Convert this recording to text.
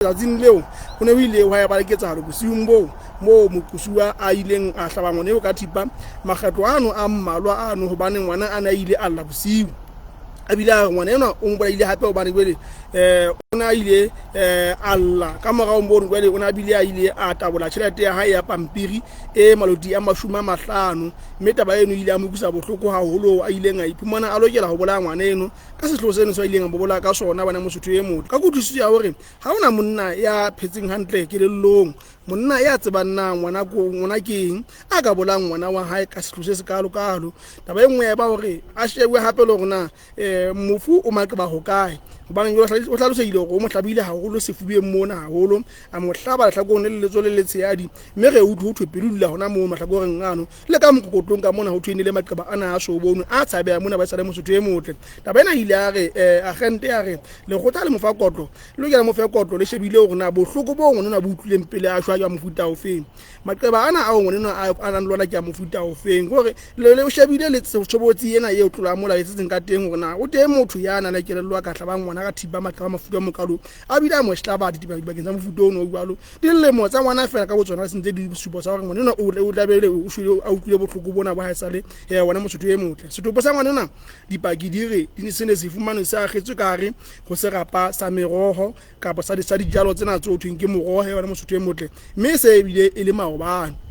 Tsatsing leo ho ne ho ile hwa eba le ketsahalo bosiung boo moo moqosuwa a ileng a hlaba ngwana eo ka thipa makgetlo ano a mmalwa ano hobane ngwana a ne a ile a lla bosiu. A bile a re ngwana enwa o mo bolaile hape hobane jwale o ne a ile a lla ka morao mono, jwale o ne a bile a ile a tabola tjhelete ya hae ya pampiri e maloti a 50, mme taba eno e ile ya mo utlwisa bohloko haholo a ileng a iphumana a lokela ho bolaya ngwana eno ka sehloho seno se a ileng a bobola ka sona bana Mosotho e motle, ka kutlwisiso ya hore ha hona monna ya phetseng hantle kelellong, monna ya tsebang na ngwana ngwana ke eng a ka bolang ngwana wa hae ka sehloho se sekalo-kalo. Taba e nngwe ya ba hore a shebuwe hape le hore na mofu o maqeba hokae, hobane o hlalosehile hore o mo hlabile haholo sefubeng mona haholo, a mo hlaba lehlakoreng le letsoho le letshehadi, mme re utlwe ho thwe pelo dula hona moo mahlakoreng ano le ka mokokotlong ka mona ho thwe ne le maqeba ana a so bonwe a tshabeha mona ba sale Mosotho e motle. Taba ena ile ya re agente ya re lekgotla le mofa kotlo le lokela mo fe kotlo le shebile hore na bohloko bo ngwana bo utlwileng pele a shwa ke mofuta ofeng, maqeba ana ao ngwana a nang le ona ke a mofuta ofeng, hore le le shebile le tshobotsi ena eo tlola mola e tsetseng ka teng hore na o teng motho ya nang le kelello a ka hlabang ngwana ka thipa maqeba mofuta mokalo a bile a mo hlaba dibakeng tsa mofuta ono jwalo. Dilemo tsa ngwana fela ka botsona se ntse di supo sa hore ngwana enwa o tlabele o shwele a utlwile bohloko bona ba haesale ya wona Mosotho e motle. Setopo sa ngwana enwa dipaki di re di se ne se fumanwe se akgetswe ka hare ho serapa sa meroho kapa sa dijalo tsena tse ho thweng ke moroho ya wona Mosotho e motle, mme se ebile e le maobane.